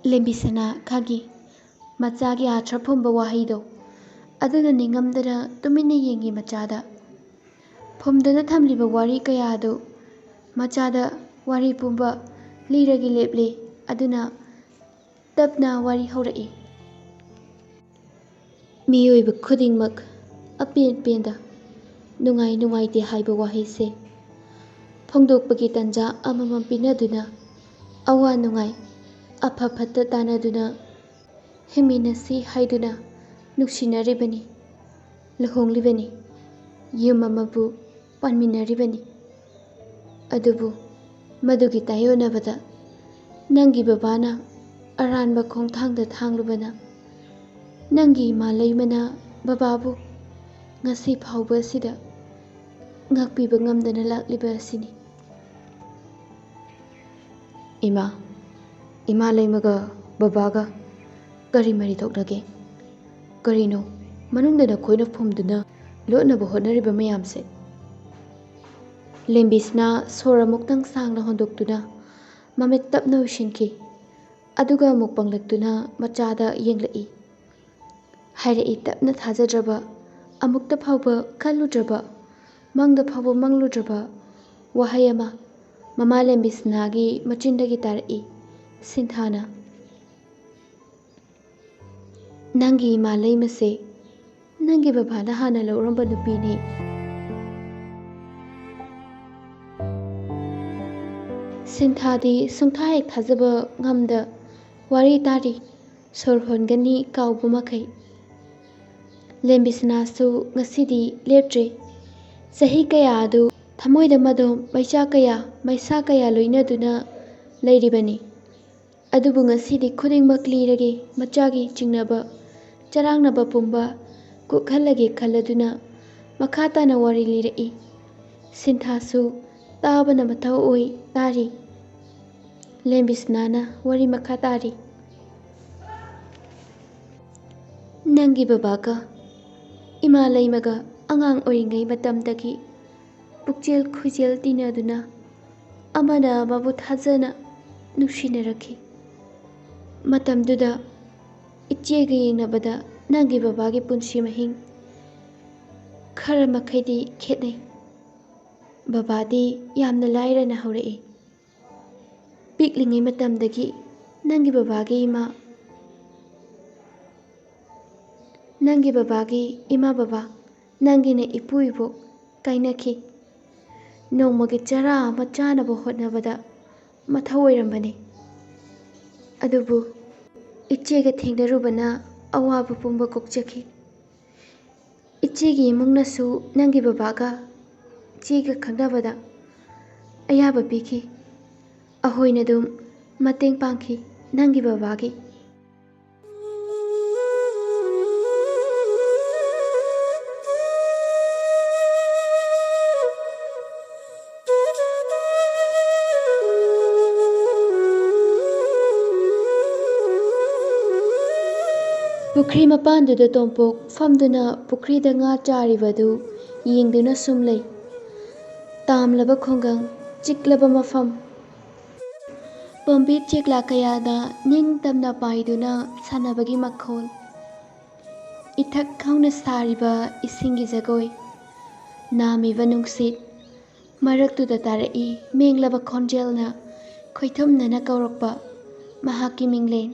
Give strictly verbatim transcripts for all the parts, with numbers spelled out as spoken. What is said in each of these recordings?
ꯂꯦꯝꯕꯤꯁꯅꯥ ꯈꯥꯒꯤ ꯃꯆꯥꯒꯤ ꯑꯥꯊ꯭ꯔ ꯐꯨꯝꯕ ꯋꯥꯍꯩꯗꯣ ꯑꯗꯨꯅ ꯅꯤꯡꯉꯝꯗꯅ ꯇꯨꯃꯤꯟꯅ ꯌꯦꯡꯉꯤ ꯃꯆꯥꯗ꯫ ꯐꯨꯝꯗꯨꯅ ꯊꯝꯂꯤꯕ ꯋꯥꯔꯤ ꯀꯌꯥꯗꯨ ꯃꯆꯥꯗ ꯋꯥꯔꯤ ꯄꯨꯝꯕ ꯂꯤꯔꯒ ꯂꯦꯞꯂꯦ꯫ ꯑꯗꯨꯅ ꯇꯞꯅ ꯋꯥꯔꯤ ꯍꯧꯔꯛꯏ꯫ ꯃꯤꯑꯣꯏꯕ ꯈꯨꯗꯤꯡꯃꯛ ꯑꯄꯦꯟ ꯄꯦꯟꯗ ꯅꯨꯡꯉꯥꯏ ꯅꯨꯡꯉꯥꯏꯇꯦ ꯍꯥꯏꯕ ꯋꯥꯍꯩꯁꯦ ꯐꯣꯡꯗꯣꯛꯄꯒꯤ ꯇꯥꯟꯖꯥ ꯑꯃꯃꯝ ꯄꯤꯅꯗꯨꯅ ꯑꯋꯥ ꯅꯨꯡꯉꯥꯏ, ꯑꯐ ꯐꯠꯇ ꯇꯥꯟꯅꯗꯨꯅ ꯍꯤꯡꯃꯤꯟꯅꯁꯤ ꯍꯥꯏꯗꯨꯅ ꯅꯨꯡꯁꯤꯅꯔꯤꯕꯅꯤ, ꯂꯨꯍꯣꯡꯂꯤꯕꯅꯤ, ꯌꯨꯝ ꯑꯃꯕꯨ ꯄꯥꯟꯃꯤꯟꯅꯔꯤꯕꯅꯤ꯫ ꯑꯗꯨꯕꯨ ꯃꯗꯨꯒꯤ ꯇꯥꯏꯌꯣꯟꯅꯕꯗ ꯅꯪꯒꯤ ꯕꯕꯥꯅ ꯑꯔꯥꯟꯕ ꯈꯣꯡꯊꯥꯡꯗ ꯊꯥꯡꯂꯨꯕꯅ ꯅꯪꯒꯤ ꯏꯃꯥ ꯂꯩꯃꯅ ꯕꯕꯥꯕꯨ ꯉꯁꯤ ꯐꯥꯎꯕ ꯑꯁꯤꯗ ꯉꯥꯛꯄꯤꯕ ꯉꯝꯗꯅ ꯂꯥꯛꯂꯤꯕ ꯑꯁꯤꯅꯤ꯫ ꯏꯃꯥ, ꯏꯃꯥ ꯂꯩꯃꯒ ꯕꯕꯥꯒ ꯀꯔꯤ ꯃꯔꯤ ꯊꯣꯛꯅꯒꯦ? ꯀꯔꯤꯅꯣ ꯃꯅꯨꯡꯗ ꯅꯈꯣꯏꯅ ꯐꯨꯝꯗꯨꯅ ꯂꯣꯠꯅꯕ ꯍꯣꯠꯅꯔꯤꯕ ꯃꯌꯥꯝꯁꯦ? ꯂꯦꯝꯕꯤꯁꯅꯥ ꯁꯣꯔ ꯑꯃꯨꯛꯇꯪ ꯁꯥꯡꯅ ꯍꯣꯟꯗꯣꯛꯇꯨꯅ ꯃꯃꯤꯠ ꯇꯞꯅ ꯎꯏꯁꯤꯟꯈꯤ꯫ ꯑꯗꯨꯒ ꯑꯃꯨꯛ ꯄꯥꯡꯂꯛꯇꯨꯅ ꯃꯆꯥꯗ ꯌꯦꯡꯂꯛꯏ꯫ ꯍꯥꯏꯔꯛꯏ ꯇꯞꯅ ꯊꯥꯖꯗ꯭ꯔꯕ, ꯑꯃꯨꯛꯇ ꯐꯥꯎꯕ ꯈꯜꯂꯨꯗ꯭ꯔꯕ, ꯃꯪꯗ ꯐꯥꯎꯕ ꯃꯪꯂꯨꯗ꯭ꯔꯕ ꯋꯥꯍꯩ ꯑꯃ ꯃꯃꯥ ꯂꯦꯝꯕꯤꯁꯅꯥꯒꯤ ꯃꯆꯤꯟꯗꯒꯤ ꯇꯥꯔꯛꯏ꯫ ꯁꯤꯟꯊꯥꯅ, "ꯅꯪꯒꯤ ꯏꯃꯥ ꯂꯩꯃꯁꯦ ꯅꯪꯒꯤ ꯕꯕꯥꯅ ꯍꯥꯟꯅ ꯂꯧꯔꯝꯕ ꯅꯨꯄꯤꯅꯦ꯫" ꯁꯤꯟꯊꯥꯗꯤ ꯁꯨꯡꯊꯥ ꯍꯦꯛ ꯊꯥꯖꯕ ꯉꯝꯗ ꯋꯥꯔꯤ ꯇꯥꯔꯤ꯫ ꯁꯣꯔ ꯍꯣꯟꯒꯅꯤ ꯀꯥꯎꯕ ꯃꯈꯩ꯫ ꯂꯦꯝꯕꯤꯁꯅꯥꯁꯨ ꯉꯁꯤꯗꯤ ꯂꯦꯞꯇ꯭ꯔꯦ꯫ ꯆꯍꯤ ꯀꯌꯥ ꯑꯗꯨ ꯊꯃꯣꯏꯗ ꯃꯗꯣꯝ ꯃꯩꯆꯥ ꯀꯌꯥ, ꯃꯩꯁꯥ ꯀꯌꯥ ꯂꯣꯏꯅꯗꯨꯅ ꯂꯩꯔꯤꯕꯅꯤ꯫ ꯑꯗꯨꯕꯨ ꯉꯁꯤꯗꯤ ꯈꯨꯗꯤꯡꯃꯛ ꯂꯤꯔꯒꯦ, ꯃꯆꯥꯒꯤ ꯆꯤꯡꯅꯕ, ꯆꯔꯥꯡꯅꯕ ꯄꯨꯝꯕ ꯀꯣꯛꯍꯜꯂꯒꯦ ꯈꯜꯂꯗꯨꯅ ꯃꯈꯥ ꯇꯥꯅ ꯋꯥꯔꯤ ꯂꯤꯔꯛꯏ꯫ ꯁꯤꯟꯊꯥꯁꯨ ꯇꯥꯕꯅ ꯃꯊꯧ ꯑꯣꯏ ꯇꯥꯔꯤ꯫ ꯂꯦꯝꯕꯤꯁꯅꯥꯅ ꯋꯥꯔꯤ ꯃꯈꯥ ꯇꯥꯔꯤ꯫ ꯅꯪꯒꯤ ꯕꯕꯥꯒ ꯏꯃꯥ ꯂꯩꯃꯒ ꯑꯉꯥꯡ ꯑꯣꯏꯔꯤꯉꯩ ꯃꯇꯝꯗꯒꯤ ꯄꯨꯛꯆꯦꯜ ꯈꯣꯏꯖꯦꯜ ꯇꯤꯟꯅꯗꯨꯅ ꯑꯃꯅ ꯑꯃꯕꯨ ꯊꯥꯖꯅ ꯅꯨꯡꯁꯤꯅꯔꯛꯈꯤ꯫ ꯃꯇꯝꯗꯨꯗ ꯏꯆꯦꯒ ꯌꯦꯡꯅꯕꯗ ꯅꯪꯒꯤ ꯕꯕꯥꯒꯤ ꯄꯨꯟꯁꯤ ꯃꯍꯤꯡ ꯈꯔ ꯃꯈꯩꯗꯤ ꯈꯦꯠꯅꯩ꯫ ꯕꯕꯥꯗꯤ ꯌꯥꯝꯅ ꯂꯥꯏꯔꯅ ꯍꯧꯔꯛꯏ꯫ ꯄꯤꯛꯂꯤꯉꯩ ꯃꯇꯝꯗꯒꯤ ꯅꯪꯒꯤ ꯕꯕꯥꯒꯤ ꯏꯃꯥ, ꯅꯪꯒꯤ ꯕꯕꯥꯒꯤ ꯏꯃꯥ ꯕꯕꯥ, ꯅꯪꯒꯤꯅ ꯏꯄꯨ ꯏꯕꯣꯛ ꯀꯥꯏꯅꯈꯤ꯫ ꯅꯣꯡꯃꯒꯤ ꯆꯔꯥ ꯑꯃ ꯆꯥꯅꯕ ꯍꯣꯠꯅꯕꯗ ꯃꯊꯧ ꯑꯣꯏꯔꯝꯕꯅꯤ꯫ ꯑꯗꯨꯕꯨ ꯏꯆꯦꯒ ꯊꯦꯡꯅꯔꯨꯕꯅ ꯑꯋꯥꯕ ꯄꯨꯝꯕ ꯀꯣꯛꯆꯈꯤ꯫ ꯏꯆꯦꯒꯤ ꯏꯃꯨꯡꯅꯁꯨ ꯅꯪꯒꯤ ꯕꯕꯥꯒ ꯏꯆꯦꯒ ꯈꯪꯅꯕꯗ ꯑꯌꯥꯕ ꯄꯤꯈꯤ꯫ ꯑꯍꯣꯏꯅ ꯑꯗꯨꯝ ꯃꯇꯦꯡ ꯄꯥꯡꯈꯤ ꯅꯪꯒꯤ ꯕꯕꯥꯒꯤ꯫ ꯄꯨꯈ꯭ꯔꯤ ꯃꯄꯥꯟꯗꯨꯗ ꯇꯣꯝꯄꯣꯛ ꯐꯝꯗꯨꯅ ꯄꯨꯈ꯭ꯔꯤꯗ ꯉꯥ ꯆꯥꯔꯤꯕꯗꯨ ꯌꯦꯡꯗꯨꯅ ꯁꯨꯝ ꯂꯩ꯫ ꯇꯥꯝꯂꯕ ꯈꯨꯡꯒꯪ, ꯆꯤꯛꯂꯕ ꯃꯐꯝ, ꯄꯣꯝꯕꯤꯠ ꯆꯦꯛꯂꯥ ꯀꯌꯥꯅ ꯅꯤꯡꯇꯝꯅ ꯄꯥꯏꯗꯨꯅ ꯁꯥꯟꯅꯕꯒꯤ ꯃꯈꯣꯜ, ꯏꯊꯛ ꯍꯧꯅ ꯁꯥꯔꯤꯕ ꯏꯁꯤꯡꯒꯤ ꯖꯒꯣꯏ, ꯅꯥꯝꯃꯤꯕ ꯅꯨꯡꯁꯤꯠ, ꯃꯔꯛꯇꯨꯗ ꯇꯥꯔꯛꯏ ꯃꯦꯡꯂꯕ ꯈꯣꯟꯖꯦꯜꯅ ꯈꯣꯏꯊꯨꯝꯅꯅ ꯀꯧꯔꯛꯄ ꯃꯍꯥꯛꯀꯤ ꯃꯤꯡꯂꯦꯟ꯫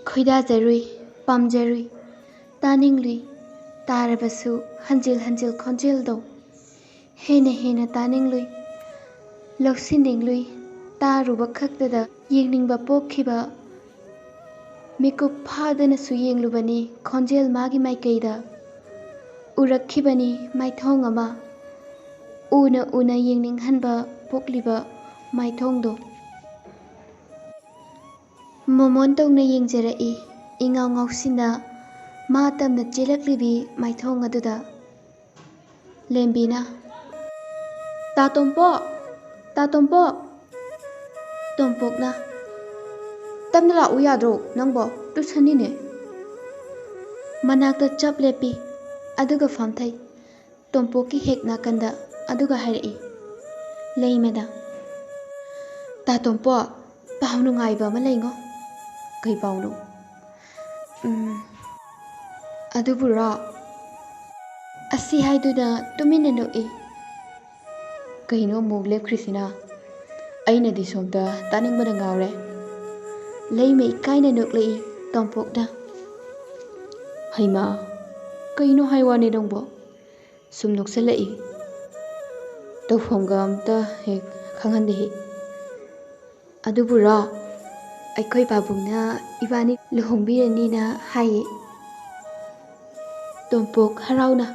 ꯈꯣꯏꯗꯥꯖꯔꯨꯏ, ꯄꯥꯝꯖꯔꯨꯏ, ꯇꯥꯅꯤꯡꯂꯨꯏ, ꯇꯥꯔꯕꯁꯨ ꯍꯟꯖꯤꯜ ꯍꯟꯖꯤꯜ ꯈꯣꯟꯖꯦꯜꯗꯣ ꯍꯦꯟꯅ ꯍꯦꯟꯅ ꯇꯥꯅꯤꯡꯂꯨꯏ, ꯂꯧꯁꯤꯟꯅꯤꯡꯂꯨꯏ, ꯇꯥꯔꯨꯕ ꯈꯛꯇꯗ ꯌꯦꯡꯅꯤꯡꯕ ꯄꯣꯛꯈꯤꯕ꯫ ꯃꯤꯀꯨꯞ ꯐꯥꯗꯅꯁꯨ ꯌꯦꯡꯂꯨꯕꯅꯤ ꯈꯣꯟꯖꯦꯜ ꯃꯥꯒꯤ ꯃꯥꯏꯀꯩꯗ꯫ ꯎꯔꯛꯈꯤꯕꯅꯤ ꯃꯥꯏꯊꯣꯡ ꯑꯃ, ꯎꯅ ꯎꯅ ꯌꯦꯡꯅꯤꯡꯍꯟꯕ ꯄꯣꯛꯂꯤꯕ ꯃꯥꯏꯊꯣꯡꯗꯣ꯫ ꯃꯣꯃꯣꯟ ꯇꯧꯅ ꯌꯦꯡꯖꯔꯛꯏ ꯏꯉꯥꯎ ꯉꯥꯎꯁꯤꯟꯅ ꯃꯥ ꯇꯝꯅ ꯆꯦꯜꯂꯛꯂꯤꯕꯤ ꯃꯥꯏꯊꯣꯡ ꯑꯗꯨꯗ꯫ ꯂꯦꯝꯕꯤꯅ, "ꯇꯥ ꯇꯣꯝꯄꯣꯛ! ꯇꯥ ꯇꯣꯝꯄꯣꯛ!" ꯇꯣꯝꯄꯣꯛꯅ, "ꯇꯞꯅ ꯂꯥꯛꯎ ꯌꯥꯗ꯭ꯔꯣ ꯅꯪꯕꯣ? ꯇꯨꯁꯟꯅꯤꯅꯦ!" ꯃꯅꯥꯛꯇ ꯆꯞ ꯂꯦꯞꯄꯤ, ꯑꯗꯨꯒ ꯐꯝꯊꯩ꯫ ꯇꯣꯝꯄꯣꯛꯀꯤ ꯍꯦꯛ ꯅꯥꯀꯟꯗ, ꯑꯗꯨꯒ ꯍꯥꯏꯔꯛꯏ, ꯂꯩꯃꯗ, "ꯇꯥ ꯇꯣꯝꯄꯣꯛ, ꯄꯥꯎ ꯅꯨꯡꯉꯥꯏꯕ ꯑꯃ ꯂꯩꯉꯣ꯫ ꯀꯩ ꯄꯥꯎꯅꯣ? ꯎꯝ, ꯑꯗꯨꯕꯨꯔꯣ? ꯑꯁꯤ ꯍꯥꯏꯗꯨꯅ ꯇꯨꯃꯤꯟꯅ ꯅꯣꯛꯏ꯫ ꯀꯩꯅꯣ ꯑꯃꯨꯛ ꯂꯦꯞꯈ꯭ꯔꯤꯁꯤꯅ? ꯑꯩꯅꯗꯤ ꯁꯣꯝꯗ ꯇꯥꯅꯤꯡꯕꯅ ꯉꯥꯎꯔꯦ꯫ ꯂꯩꯃ ꯏꯀꯥꯏꯅ ꯅꯣꯛꯂꯛꯏ ꯇꯣꯝꯄꯣꯛꯅ꯫ ꯍꯩꯃꯥ, ꯀꯩꯅꯣ ꯍꯥꯏ ꯋꯥꯅꯦ ꯅꯪꯕꯣ? ꯁꯨꯝ ꯅꯣꯛꯁꯜꯂꯛꯏ꯫ ꯇꯧꯐꯝꯒ ꯑꯝꯇ ꯍꯦꯛ ꯈꯪꯍꯟꯗꯦꯍꯦ꯫ ꯑꯗꯨꯕꯨꯔꯣ, ꯑꯩꯈꯣꯏ ꯄꯥꯕꯨꯡꯅ ꯏꯕꯥꯅꯤ ꯂꯨꯍꯣꯡꯕꯤꯔꯅꯤꯅ ꯍꯥꯏꯌꯦ꯫ ꯇꯣꯝꯄꯣꯛ ꯍꯔꯥꯎꯅ,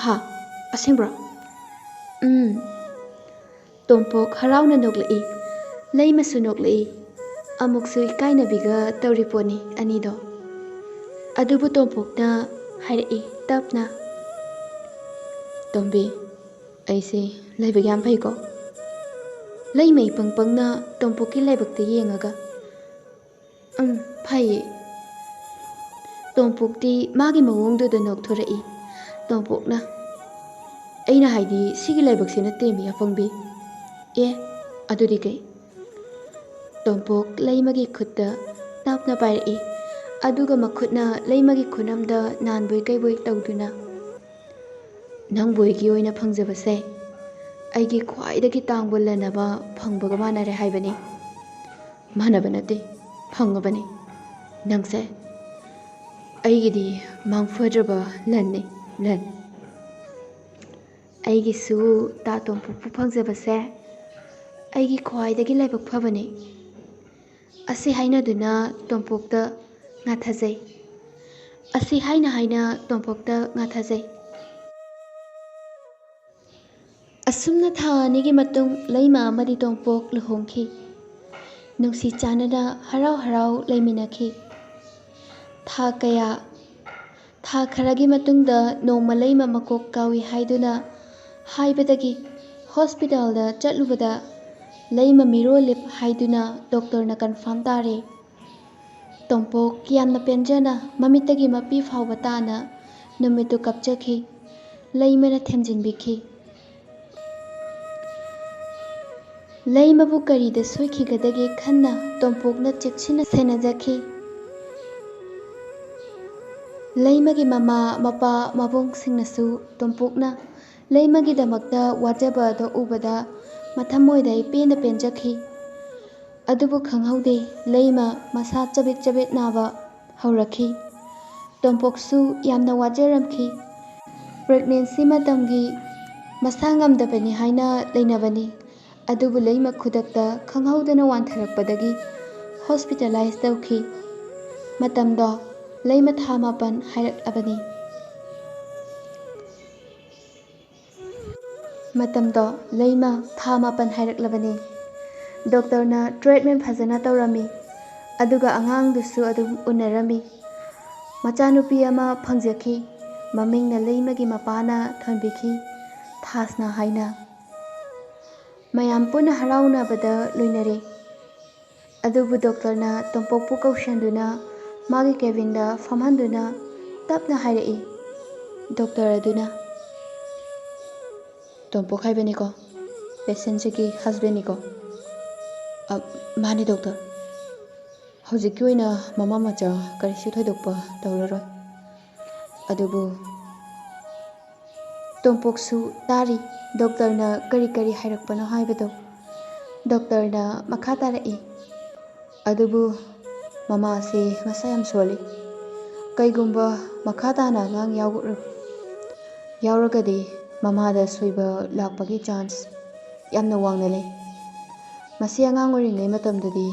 "ꯍꯥ? ꯑꯁꯦꯡꯕ꯭ꯔꯣ?" "ꯎꯝ꯫" ꯇꯣꯝꯄꯣꯛ ꯍꯔꯥꯎꯅ ꯅꯣꯛꯂꯛꯏ꯫ ꯂꯩꯃꯁꯨ ꯅꯣꯛꯂꯛꯏ꯫ ꯑꯃꯨꯛꯁꯨ ꯏꯀꯥꯏꯅꯕꯤꯒ ꯇꯧꯔꯤ ꯄꯣꯠꯅꯤ ꯑꯅꯤꯗꯣ꯫ ꯑꯗꯨꯕꯨ ꯇꯣꯝꯄꯣꯛꯅ ꯍꯥꯏꯔꯛꯏ ꯇꯞꯅ, "ꯇꯣꯝꯕꯤ, ꯑꯩꯁꯦ ꯂꯥꯏꯕꯛ ꯌꯥꯝ ꯐꯩꯀꯣ?" ꯂꯩꯃ ꯏꯄꯪ ꯄꯪꯅ ꯇꯣꯝꯄꯣꯛꯀꯤ ꯂꯥꯏꯕꯛꯇ ꯌꯦꯡꯉꯒ, "ꯎꯝ, ꯐꯩꯌꯦ꯫" ꯇꯣꯝꯄꯣꯛꯇꯤ ꯃꯥꯒꯤ ꯃꯑꯣꯡꯗꯨꯗ ꯅꯣꯛꯊꯣꯔꯛꯏ꯫ ꯇꯣꯝꯄꯣꯛꯅ, "ꯑꯩꯅ ꯍꯥꯏꯗꯤ, ꯁꯤꯒꯤ ꯂꯥꯏꯕꯛꯁꯤ ꯅꯠꯇꯦꯃꯤ, ꯑꯄꯪꯕꯤ꯫" "ꯑꯦ, ꯑꯗꯨꯗꯤ ꯀꯩ?" ꯇꯣꯝꯄꯣꯛ ꯂꯩꯃꯒꯤ ꯈꯨꯠꯇ ꯇꯞꯅ ꯄꯥꯏꯔꯛꯏ, ꯑꯗꯨꯒ ꯃꯈꯨꯠꯅ ꯂꯩꯃꯒꯤ ꯈꯨꯅꯝꯗ ꯅꯥꯟꯕꯣꯏ ꯀꯩꯕꯣꯏ ꯇꯧꯗꯨꯅ, "ꯅꯪꯕꯨ ꯑꯩꯒꯤ ꯑꯣꯏꯅ ꯐꯪꯖꯕꯁꯦ ꯑꯩꯒꯤ ꯈ꯭ꯋꯥꯏꯗꯒꯤ ꯇꯥꯡꯕ ꯂꯟ ꯑꯃ ꯐꯪꯕꯒ ꯃꯥꯟꯅꯔꯦ ꯍꯥꯏꯕꯅꯤ꯫" "ꯃꯥꯟꯅꯕ ꯅꯠꯇꯦ, ꯐꯪꯉꯕꯅꯤ꯫ ꯅꯪꯁꯦ ꯑꯩꯒꯤꯗꯤ ꯃꯥꯡꯐꯗ꯭ꯔꯕ ꯂꯟꯅꯤ, ꯂꯟ꯫" "ꯑꯩꯒꯤꯁꯨ ꯇꯥ ꯇꯣꯝꯄꯣꯛꯄꯨ ꯐꯪꯖꯕꯁꯦ ꯑꯩꯒꯤ ꯈ꯭ꯋꯥꯏꯗꯒꯤ ꯂꯥꯏꯕꯛ ꯐꯕꯅꯤ꯫" ꯑꯁꯤ ꯍꯥꯏꯅꯗꯨꯅ ꯇꯣꯝꯄꯣꯛꯇ ꯉꯥꯊꯖꯩ꯫ ꯑꯁꯤ ꯍꯥꯏꯅ ꯍꯥꯏꯅ ꯇꯣꯝꯄꯣꯛꯇ ꯉꯥꯊꯖꯩ꯫ ꯑꯁꯨꯝꯅ ꯊꯥ ꯑꯅꯤꯒꯤ ꯃꯇꯨꯡ ꯂꯩꯃ ꯑꯃꯗꯤ ꯇꯣꯝꯄꯣꯛ ꯂꯨꯍꯣꯡꯈꯤ꯫ ꯅꯨꯡꯁꯤ ꯆꯥꯟꯅꯅ ꯍꯔꯥꯎ ꯍꯔꯥꯎ ꯂꯩꯃꯤꯟꯅꯈꯤ꯫ ꯊꯥ ꯀꯌꯥ, ꯊꯥ ꯈꯔꯒꯤ ꯃꯇꯨꯡꯗ ꯅꯣꯡꯃ ꯂꯩꯃ ꯃꯀꯣꯛ ꯀꯥꯎꯏ ꯍꯥꯏꯗꯨꯅ ꯍꯥꯏꯕꯗꯒꯤ ꯍꯣꯁꯄꯤꯇꯥꯜꯗ ꯆꯠꯂꯨꯕꯗ ꯂꯩꯃ ꯃꯤꯔꯣꯜꯂꯤꯞ ꯍꯥꯏꯗꯨꯅ ꯗꯣꯛꯇꯔꯅ ꯀꯟꯐꯥꯔꯝ ꯇꯥꯔꯦ꯫ ꯇꯣꯝꯄꯣꯛ ꯌꯥꯝꯅ ꯄꯦꯟꯖꯅ ꯃꯃꯤꯠꯇꯒꯤ ꯃꯄꯤ ꯐꯥꯎꯕ ꯇꯥꯅ ꯅꯨꯃꯤꯠꯇꯨ ꯀꯞꯆꯈꯤ꯫ ꯂꯩꯃꯅ ꯊꯦꯝꯖꯤꯟꯕꯤꯈꯤ꯫ ꯂꯩꯃꯕꯨ ꯀꯔꯤꯗ ꯁꯣꯏꯈꯤꯒꯗꯒꯦ ꯈꯟꯅ ꯇꯣꯝꯄꯣꯛꯅ ꯆꯦꯛꯁꯤꯟꯅ ꯁꯦꯟꯅꯖꯈꯤ꯫ ꯂꯩꯃꯒꯤ ꯃꯃꯥ ꯃꯄꯥ ꯃꯕꯨꯡꯁꯤꯡꯅꯁꯨ ꯇꯣꯝꯄꯣꯛꯅ ꯂꯩꯃꯒꯤꯗꯃꯛꯇ ꯋꯥꯖꯕ ꯑꯗꯨ ꯎꯕꯗ ꯃꯊꯃꯣꯏꯗ ꯏꯄꯦꯟꯗ ꯄꯦꯟꯖꯈꯤ꯫ ꯑꯗꯨꯕꯨ ꯈꯪꯍꯧꯗꯦ, ꯂꯩꯃ ꯃꯁꯥ ꯆꯕꯦꯠ ꯆꯕꯦꯠ ꯅꯥꯕ ꯍꯧꯔꯛꯈꯤ꯫ ꯇꯣꯝꯄꯣꯛꯁꯨ ꯌꯥꯝꯅ ꯋꯥꯖꯔꯝꯈꯤ꯫ ꯄ꯭ꯔꯦꯒꯅꯦꯟꯁꯤ ꯃꯇꯝꯒꯤ ꯃꯁꯥ ꯉꯝꯗꯕꯅꯤ ꯍꯥꯏꯅ ꯂꯩꯅꯕꯅꯤ꯫ ꯑꯗꯨꯕꯨ ꯂꯩꯃ ꯈꯨꯗꯛꯇ ꯈꯪꯍꯧꯗꯅ ꯋꯥꯟꯊꯔꯛꯄꯗꯒꯤ ꯍꯣꯁꯄꯤꯇꯥꯂꯥꯏꯖ ꯇꯧꯈꯤ꯫ ꯃꯇꯝꯗꯣ ꯂꯩꯃ ꯊꯥ ꯃꯥꯄꯟ ꯍꯥꯏꯔꯛꯂꯕꯅꯤ꯫ ꯃꯇꯝꯗꯣ ꯂꯩꯃ ꯊꯥ ꯃꯥꯄꯟ ꯍꯥꯏꯔꯛꯂꯕꯅꯤ꯫ ꯗꯣꯛꯇꯔꯅ ꯇ꯭ꯔꯤꯠꯃꯦꯟ ꯐꯖꯅ ꯇꯧꯔꯝꯃꯤ꯫ ꯑꯗꯨꯒ ꯑꯉꯥꯡꯗꯨꯁꯨ ꯑꯗꯨꯝ ꯎꯅꯔꯝꯃꯤ꯫ ꯃꯆꯥꯅꯨꯄꯤ ꯑꯃ ꯐꯪꯖꯈꯤ꯫ ꯃꯃꯤꯡꯅ ꯂꯩꯃꯒꯤ ꯃꯄꯥꯅ ꯊꯣꯟꯕꯤꯈꯤ, ꯊꯥꯁꯅꯥ ꯍꯥꯏꯅ꯫ ꯃꯌꯥꯝ ꯄꯨꯟꯅ ꯍꯔꯥꯎꯅꯕꯗ ꯂꯣꯏꯅꯔꯦ꯫ ꯑꯗꯨꯕꯨ ꯗꯣꯛꯇꯔꯅ ꯇꯣꯝꯄꯣꯛꯄꯨ ꯀꯧꯁꯟꯗꯨꯅ ꯃꯥꯒꯤ ꯀꯦꯕꯤꯟꯗ ꯐꯝꯍꯟꯗꯨꯅ ꯇꯞꯅ ꯍꯥꯏꯔꯛꯏ꯫ ꯗꯣꯛꯇꯔ ꯑꯗꯨꯅ, "ꯇꯣꯝꯄꯣꯛ ꯍꯥꯏꯕꯅꯤꯀꯣ, ꯄꯦꯁꯦꯟꯁꯤꯒꯤ ꯍꯁꯕꯦꯟꯅꯤꯀꯣ?" "ꯑ, ꯃꯥꯅꯤ ꯗꯣꯛꯇꯔ꯫ ꯍꯧꯖꯤꯛꯀꯤ ꯑꯣꯏꯅ ꯃꯃꯥ ꯃꯆꯥ ꯀꯔꯤꯁꯨ ꯊꯣꯏꯗꯣꯛꯄ ꯇꯧꯔꯔꯣꯏ꯫ ꯑꯗꯨꯕꯨ" ꯇꯣꯝꯄꯣꯛꯁꯨ ꯇꯥꯔꯤ, ꯗꯣꯛꯇꯔꯅ ꯀꯔꯤ ꯀꯔꯤ ꯍꯥꯏꯔꯛꯄꯅꯣ ꯍꯥꯏꯕꯗꯣ꯫ ꯗꯣꯛꯇꯔꯅ ꯃꯈꯥ ꯇꯥꯔꯛꯏ, "ꯑꯗꯨꯕꯨ ꯃꯃꯥꯁꯦ ꯃꯁꯥ ꯌꯥꯝ ꯁꯣꯜꯂꯤ꯫ ꯀꯩꯒꯨꯝꯕ ꯃꯈꯥ ꯇꯥꯅ ꯑꯉꯥꯡ ꯌꯥꯎꯔꯛ-, ꯌꯥꯎꯔꯒꯗꯤ ꯃꯃꯥꯗ ꯁꯣꯏꯕ ꯂꯥꯛꯄꯒꯤ ꯆꯥꯟꯁ ꯌꯥꯝꯅ ꯋꯥꯡꯅ ꯂꯩ꯫ ꯃꯁꯤ ꯑꯉꯥꯡ ꯑꯣꯏꯔꯤꯉꯩ ꯃꯇꯝꯗꯗꯤ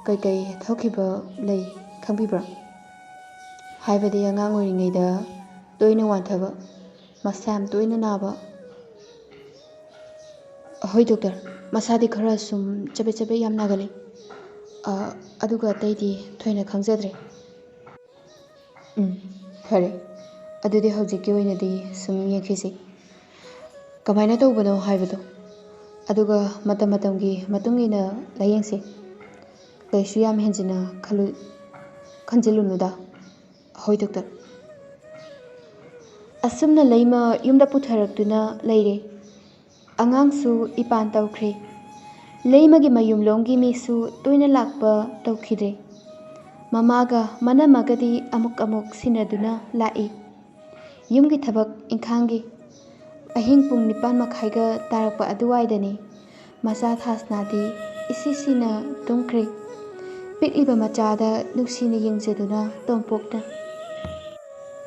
ꯀꯩꯀꯩ ꯊꯣꯛꯈꯤꯕ ꯂꯩ ꯈꯪꯕꯤꯕ꯭ꯔꯥ? ꯍꯥꯏꯕꯗꯤ ꯑꯉꯥꯡ ꯑꯣꯏꯔꯤꯉꯩꯗ ꯇꯣꯏꯅ ꯋꯥꯟꯊꯕ, ꯃꯁꯥ ꯌꯥꯝ ꯇꯣꯏꯅ ꯅꯥꯕ?" "ꯍꯣꯏ ꯗꯣꯛꯇꯔ, ꯃꯁꯥꯗꯤ ꯈꯔ ꯁꯨꯝ ꯆꯕꯦꯠ ꯆꯕꯦꯠ ꯌꯥꯝ ꯅꯥꯒꯜꯂꯤ꯫ ꯑ, ꯑꯗꯨꯒ ꯑꯇꯩꯗꯤ ꯊꯣꯏꯅ ꯈꯪꯖꯗ꯭ꯔꯦ꯫" "ꯎꯝ, ꯐꯔꯦ꯫ ꯑꯗꯨꯗꯤ ꯍꯧꯖꯤꯛꯀꯤ ꯑꯣꯏꯅꯗꯤ ꯁꯨꯝ ꯌꯦꯡꯈꯤꯁꯤ꯫ ꯀꯃꯥꯏꯅ ꯇꯧꯕꯅꯣ ꯍꯥꯏꯕꯗꯣ꯫ ꯑꯗꯨꯒ ꯃꯇꯝ ꯃꯇꯝꯒꯤ ꯃꯇꯨꯡ ꯏꯟꯅ ꯂꯥꯌꯦꯡꯁꯤ꯫ ꯀꯩꯁꯨ ꯌꯥꯝ ꯍꯦꯟꯖꯤꯟꯅ ꯈꯜꯂꯨ-, ꯈꯟꯖꯤꯜꯂꯨꯅꯨꯗ꯫" "ꯍꯣꯏ ꯗꯣꯛꯇꯔ꯫" ꯑꯁꯨꯝꯅ ꯂꯩꯃ ꯌꯨꯝꯗ ꯄꯨꯊꯔꯛꯇꯨꯅ ꯂꯩꯔꯦ꯫ ꯑꯉꯥꯡꯁꯨ ꯏꯄꯥꯟ ꯇꯧꯈ꯭ꯔꯦ꯫ ꯂꯩꯃꯒꯤ ꯃꯌꯨꯝꯂꯣꯝꯒꯤ ꯃꯤꯁꯨ ꯇꯣꯏꯅ ꯂꯥꯛꯄ ꯇꯧꯈꯤꯗ꯭ꯔꯦ꯫ ꯃꯃꯥꯒ ꯃꯅꯝꯃꯒꯗꯤ ꯑꯃꯨꯛ ꯑꯃꯨꯛ ꯁꯤꯟꯅꯗꯨꯅ ꯂꯥꯛꯏ꯫ ꯌꯨꯝꯒꯤ ꯊꯕꯛ ꯏꯪꯈꯥꯡꯒꯤ ꯑꯍꯤꯡ ꯄꯨꯡ ꯅꯤꯄꯥꯟ ꯃꯈꯥꯏꯒ ꯇꯥꯔꯛꯄ ꯑꯗꯨꯋꯥꯏꯗꯅꯤ ꯃꯆꯥ ꯊꯥꯁꯅꯥꯗꯤ ꯏꯁꯤ ꯁꯤꯅ ꯇꯨꯝꯈ꯭ꯔꯦ꯫ ꯄꯤꯛꯂꯤꯕ ꯃꯆꯥꯗ ꯅꯨꯡꯁꯤꯅ ꯌꯦꯡꯖꯗꯨꯅ ꯇꯣꯝꯄꯣꯛꯅ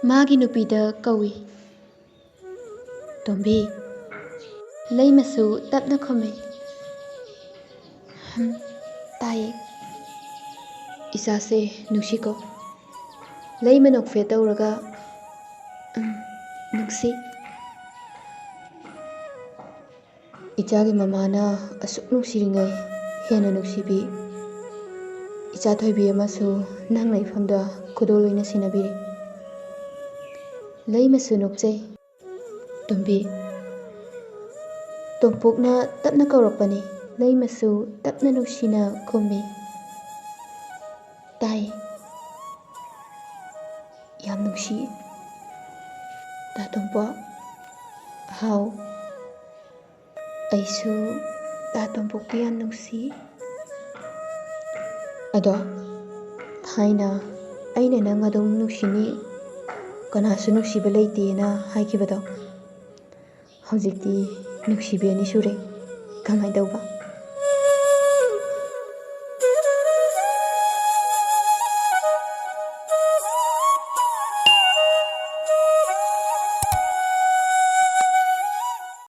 ꯃꯥꯒꯤ ꯅꯨꯄꯤꯗ ꯀꯧꯏ꯫ "ꯇꯣꯝꯕꯤ꯫" ꯂꯩꯃꯁꯨ ꯇꯞꯅ ꯈꯨꯝꯃꯤ꯫ "ꯍꯝ, ꯇꯥꯏꯌꯦ꯫" "ꯏꯆꯥꯁꯦ ꯅꯨꯡꯁꯤꯀꯣ?" ꯂꯩꯃ ꯅꯣꯛꯐꯦꯠ ꯇꯧꯔꯒ, "ꯎꯝ, ꯅꯨꯡꯁꯤ꯫" "ꯏꯆꯥꯒꯤ ꯃꯃꯥꯅ ꯑꯁꯨꯛ ꯅꯨꯡꯁꯤꯔꯤꯉꯩ ꯍꯦꯟꯅ ꯅꯨꯡꯁꯤꯕꯤ ꯏꯆꯥ ꯊꯣꯏꯕꯤ ꯑꯃꯁꯨ ꯅꯪ ꯂꯩꯐꯝꯗ ꯈꯨꯗꯣꯜ ꯑꯣꯏꯅ ꯁꯤꯟꯅꯕꯤꯔꯤ꯫" ꯂꯩꯃꯁꯨ ꯅꯣꯛꯆꯩ꯫ "ꯇꯣꯝꯕꯤ꯫" ꯇꯣꯝꯄꯣꯛꯅ ꯇꯞꯅ ꯀꯧꯔꯛꯄꯅꯤ꯫ ꯂꯩꯃꯁꯨ ꯇꯞꯅ ꯅꯨꯡꯁꯤꯅ ꯈꯨꯝꯃꯤ꯫ "ꯇꯥꯏ꯫ ꯌꯥꯝ ꯅꯨꯡꯁꯤ, ꯇꯥ ꯇꯣꯝꯄꯣꯛ꯫" "ꯍꯥꯎ꯫" "ꯑꯩꯁꯨ ꯇꯥ ꯇꯣꯝꯄꯣꯛꯄꯨ ꯌꯥꯝ ꯅꯨꯡꯁꯤ꯫" "ꯑꯗꯣ ꯊꯥꯏꯅ ꯑꯩꯅ ꯅꯪ ꯑꯗꯨꯝ ꯅꯨꯡꯁꯤꯅꯤ, ꯀꯅꯥꯁꯨ ꯅꯨꯡꯁꯤꯕ ꯂꯩꯇꯦꯅ ꯍꯥꯏꯈꯤꯕꯗꯣ, ꯍꯧꯖꯤꯛꯇꯤ ꯅꯨꯡꯁꯤꯕꯤ ꯑꯅꯤ ꯁꯨꯔꯦ꯫ ꯀꯃꯥꯏ ꯇꯧꯕ?"